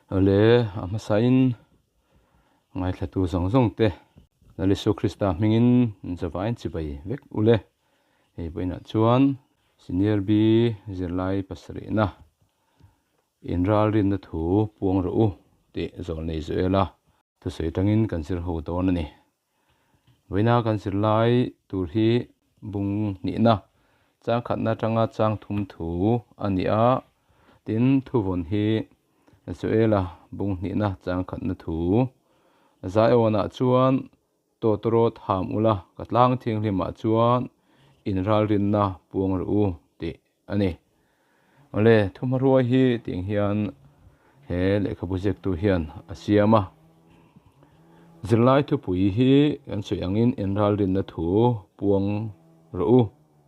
Awle a hmasain ngaithlatu zawng zawng te Lal Isua Krista hmingin zavain chibai vek ule. Hei vawiinah chuan Senior B zirlai pasarihna inralrinna thu puang rawh u tih zawlnei Joela thusawi atangin kan zir ho dawn a ni. Vawiina kan zirlai tur hi bung hnihna chang khatna atanga chang thum thu a ni a, tin thuvawn hi Joela bung hnihna chang khatna thu. Zaiawnah chuan Tawtawrawt ham ula ka tlang thianghlimah chuan inralrinna puang rawh u tih a ni. Awle, thuhmahruai hi tiang hian he lehkhabu ziaktu hian a siam a. Zirlai thupui hi kan sawi angin inralrinna thu puang rawh u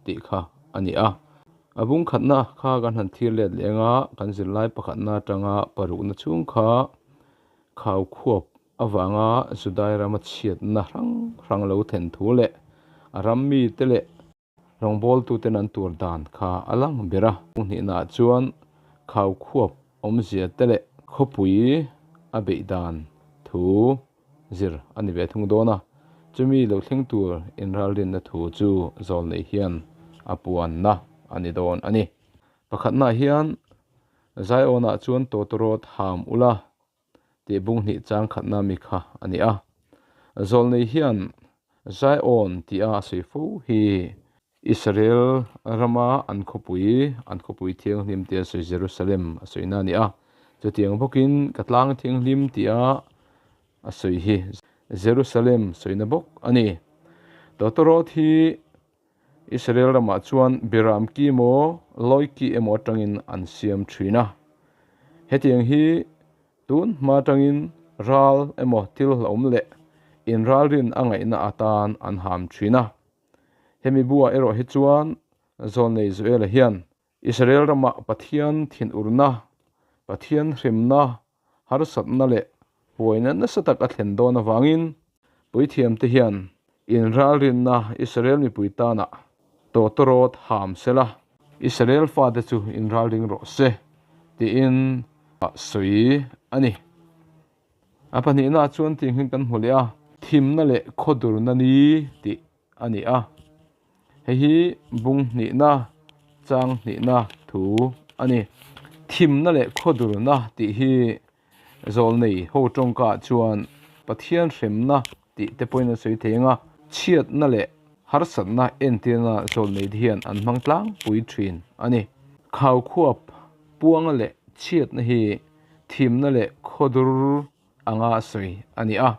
tih kha a ni a. A bung khatna kha kan han thlir let leh anga kan zirlai pakhatna atanga parukna chhung kha khau khuap avanga Judai rama chhiatna hrang hrang lo then thu leh a ram mite leh rawngbawltuten an tur dan kha a lang ber a. Hnihnaah chuan khau khuap awmzia te leh khawpui a beih dan thu zir a ni ve thung dawn a, chumi lo thleng tur inralrinna thu chu zawlnei hian a puanna a ni dawn a ni. Pakhatnaah hian Zion-ah chuan tawtawrawt ham ula tih bung hnih chang khatna mi kha a ni a. Zawlnei hian Zion tia a sawi fo hi Israel rama an khawpui, an khawpui thianghlim tia sawi Jerusalem a sawina a ni a. Chutiang bawkin ka tlang thianghlim tia a sawi hi Jerusalem sawina bawk a ni. Tawtawrawt hi Israel ramah chuan Biram ki emaw, Lawi ki emaw atangin an siam thin a. Hetiang hi tun hma atangin ral emaw thil hlauhawm leh inralrin a ngaihna atan an ham thin a. Hemi buah erawh hi chuan Zawlnei Joela hian Israel ramah Pathian thinurna, Pathian hremna, harsatna leh buaina nasa tak a thlen dawn avangin puithiamte hian inralrinna Israel mipui tanah tawtawrawt ham sela, Israel fate chu inralring rawh se tiin a sawi a ni. A pahnihnaah chuan tih hi kan hmu leh a, thimna leh khawdurna ni tih a ni a, hei hi bung hnihna chang hnihna thu a ni. Thimna leh khawdurna tih hi zawlnei ho tawngkaah chuan Pathian hremna tih te pawhin an sawi thei ang a, chhiatna leh harsatna entirna zawlnei te hian an hmang tlangpui thin a ni. Khaukhuap puanga leh chhiatna hi thimna leh khawdur anga sawi a ni a.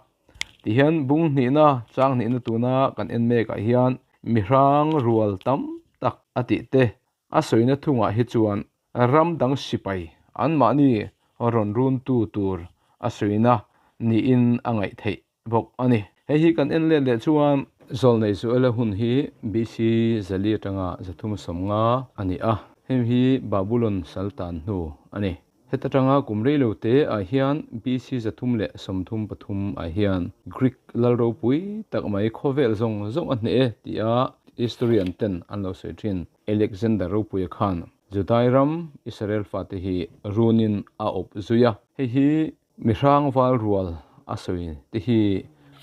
Tihian bung hnihna, chang hnihna tuna kan en mekah hian mihrang rual tam tak a tih te a sawina thungah hi chuan ram dang sipai anmahni rawn runtu tur a sawina niin a ngaih theih bawk a ni. Hei hi kan en let leh chuan Zawlnei Joela hun hi BC zali atanga 350 a ni a, heng hi Babulon saltan hnu a ni. Heta tanga kum rei lo te ah hian BC 333 ah hian Greek lal ropui tak mai khawvel zawng zawng a hneh e tia historian ten an lo sawi thin. Alexander ropuia khan Judai ram Israel fate hi runin a awp zui a. Hei hi mihrang val rual a sawi te hi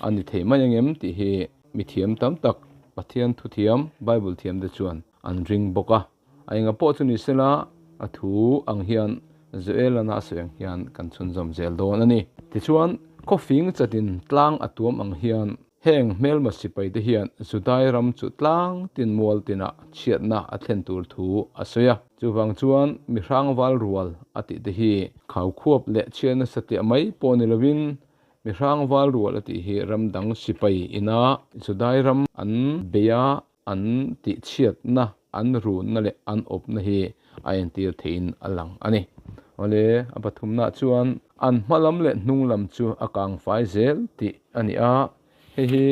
a ni thei mai angem tih hi mithiam tam tak Pathian thuthiam Bible thiam te chuan an ring bawk a. A enga pawh chu ni sela, a thu ang hian Joel-ana a sawi ang hian kan chhunzawm zel dawn a ni. Tichuan, khawfing chatin tlang a tuam ang hian heng hmelma sipai te hian Judai ram chu tlang tin mual tinah chhiatna a thlen tur thu a sawi a. Chuvang chuan mi hrangval rual a tih te hi khaukhuap leh chhiatna satliah mai pawh ni lovin mi hrangval rual a tih hi ram dang sipai ina Judai ram an bei a, an tihchhiatna, an runna leh an awpna hi a entir theiin a lang a ni. Awle, a pathumnaah chuan an hma lam leh hnung lam chu a kang fai zel tih a ni a, hei hi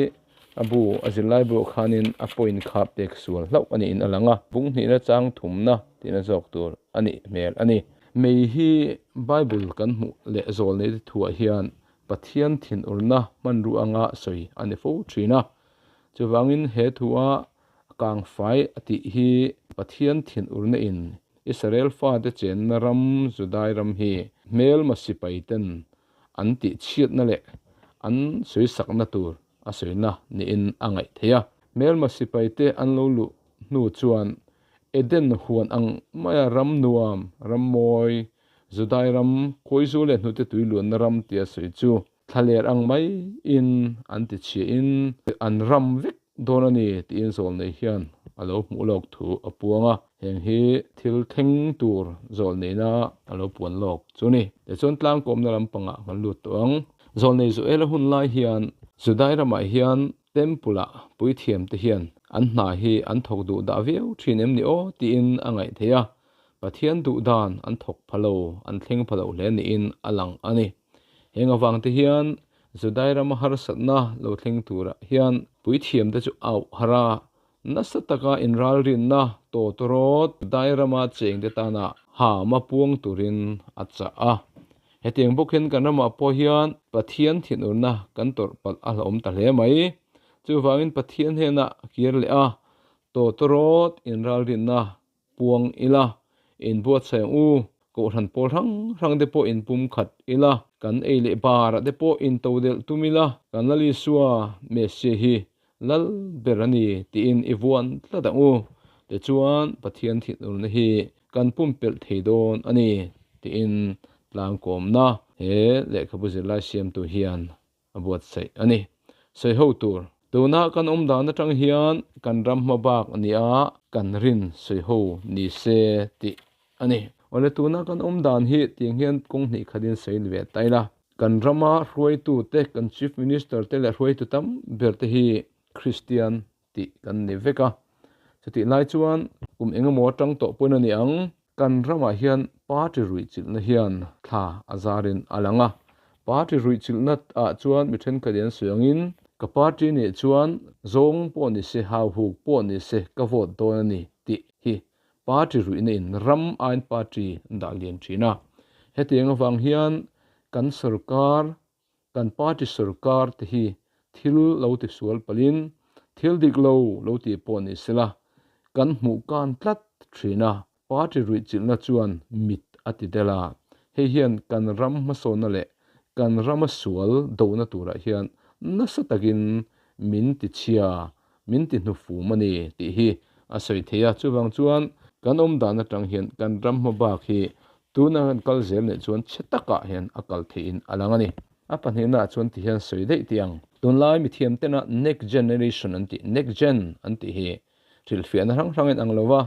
a bu a zirlai buah khanin a point kha pek sual hlauh a niin a lang a, bung hnihna chang thumna tihna zawk tur a nih hmel a ni. Mei hi Bible kan hmuh leh zawl nei te thuah hian Pathian thinurna hmanrua anga sawi a ni fo thin a. Chuvangin he thua kangfai a tih hi Pathian thinurna in Israel fate chenna ram Judai ram hi Hmelma sipai ten an tih chhiatna leh an sawisakna tur a sawina niin a ngaih theih a. Hmelma sipai te an lo luh hnu chuan Eden huan ang maia ram nuam, ram mawi, Judai ram, khawizu leh hnute tui luanna ram tia sawi chu thlaler ang maiin an ti chhiahin an ram vek dawn a ni tiin zawlnei hian a lo hmuh lawk thu a puang a. Heng hi thil thleng tur zawlneina a lo puan lawk chu a ni. Tichuan tlangkawmna lampangah kan lut tawh ang. Zawlnei Joela hun lai hian Judai ramah hian Temple-ah puithiamte hian an hna hi an thawk duh dah viau thin em ni aw tiin a ngaih theih a. Pathian duh dan an thawk pha lo, an thleng pha lo hle niin a lang a ni. Heng avangte hian Judai rama harsatna lo thleng turah hian puithiamte chu auh harh a, nasa taka inralrinna tawtawrawt Judai rama chengte tana hama puang turin a chah a. Hetiang bawk hian kan ramah pawh hian Pathian thinurna kan tawrh palh a hlauhawm ta hle mai. Chuvangin Pathian hnenah kir leh a, tawtawrawt inralrinna Puang ila, in buatsaih ang u, Kohhran pawl hrang hrang te pawh in pum khat ila, kan ei leh barah te pawh in to delh tum ila, kan Lal Isua Messiah hi Lal ber a ni tiin i vuan tlat ang u. Tichuan Pathian thinurna hi kan pumpelh thei dawn a ni tiin tlangkawmna he lehkhabu zirlai siamtu hian a buatsaih a ni. Sawi ho tur, Tuna kan awm dan atang hian kan ram hma bak nia kan rin sawi ho ni se tih a ni. Awle tuna kan awm dan hi tiang hian kawng hnih khatin sawi ve ta ila. Kan rama hruaitute, kan Chief Minister te leh hruaitu tam ber te hi Kristian tih kan ni vek a. Chutih lai chuan kum engemaw atang tawh pawhin a ni ang, kan ramah hian party ruihchilhna hian thla a zarin a lang a. Party ruihchilhna ah chuan mi thenkhat in an sawi angin, ka party nih chuan zawng pawh ni se, hauhuk pawh ni se ka vote dawn a ni tih hi party ruihna in ram aiin party an dah lian thin a. Hetiang avang hian kan sorkar Kan party sorkar te hi thil lo ti sual palhin thil dik lo lo tih pawh ni sela kan hmuh kan tlat thin a, party ruihchilhna chuan mit a ti del a, hei hian kan ram hmasawnna leh kan rama sual dohna turah hian nasa takin min ti chhia, min ti hnufum a ni tih hi a sawi thei a, chuvang chuan kan awm dan atang hian kan ram hma bak hi tuna kan kal zel nih chuan chhe takah hian a kal theihin a lang a ni. A pahnihna ah chuan ti hian sawi daih tih ang. Tunlai mithiam tena next generation an tih, next gen an tih hi hrilhfiahna hrang hrangin ang lo va,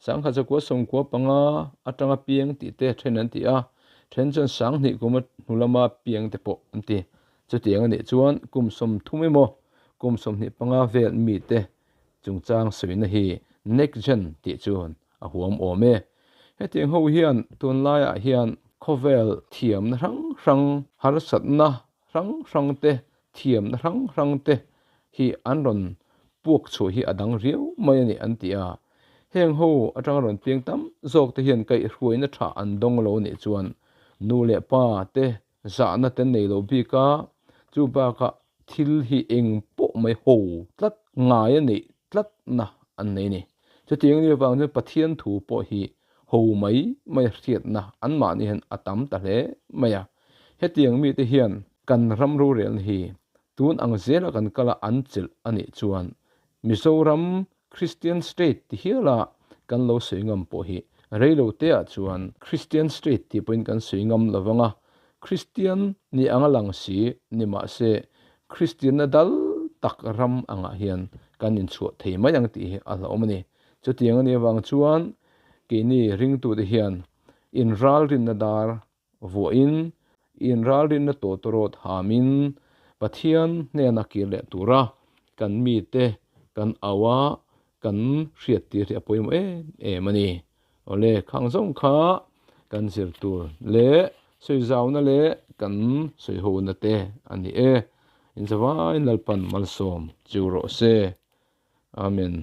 sangkhat zakua sawmkua panga atanga piang tih te then an ti a, then chuan sanghnih kuma hnu lama piang te pawh an ti. Chutiang a nih chuan kum 30 emaw kum 25 vel mite chungchang sawina hi next gen tih chuan a huam awm e. Hetiang ho hian tunlaiah hian khawvel thiamna hrang hrang, harsatna hrang hrang te, thiamna hrang hrang te hi an rawn puak chhuah hi a dang riau mai a ni an ti a. Heng ho atanga rawn piang tam zawk te hian kaihhruaina tha an dawng lo nih chuan nu leh pa te Zahna te nei lo bik a, chu bakah thil hi eng pawh mai ho tlat ngai a neih tlatna an nei a ni. Chutiang anih avang chuan Pathian thu pawh hi ho mai mai hriatna anmahni hian a tam ta hle mai a. Hetiang mite hian kan ram rorelna hi tun ang zela kan kala an chelh a nih chuan Mizoram Christian State ti hiala kan lo sawi ngam pawh hi reilo teah chuan Christian State tih pawhin kan sawi ngam lo vang a, Christian ni anga lang si ni mahse Christianna dal tak ram angah hian kan inchhuah thei mai ang tih hi a hlauhawm a ni. Chutiang a nih avang chuan keini ringtute hian inralrinna dar Vuahin, inralrinna tawtawrawt hamin Pathian hnena kir leh tura kan mite kan au a, kan hriattir hi a pawimawh em em a ni. Awle, khang zawng kha kan zir tur leh sawizauna leh kan sawihona te a ni e. Inzavain Lalpan malsawm chiu rawh se. Amen.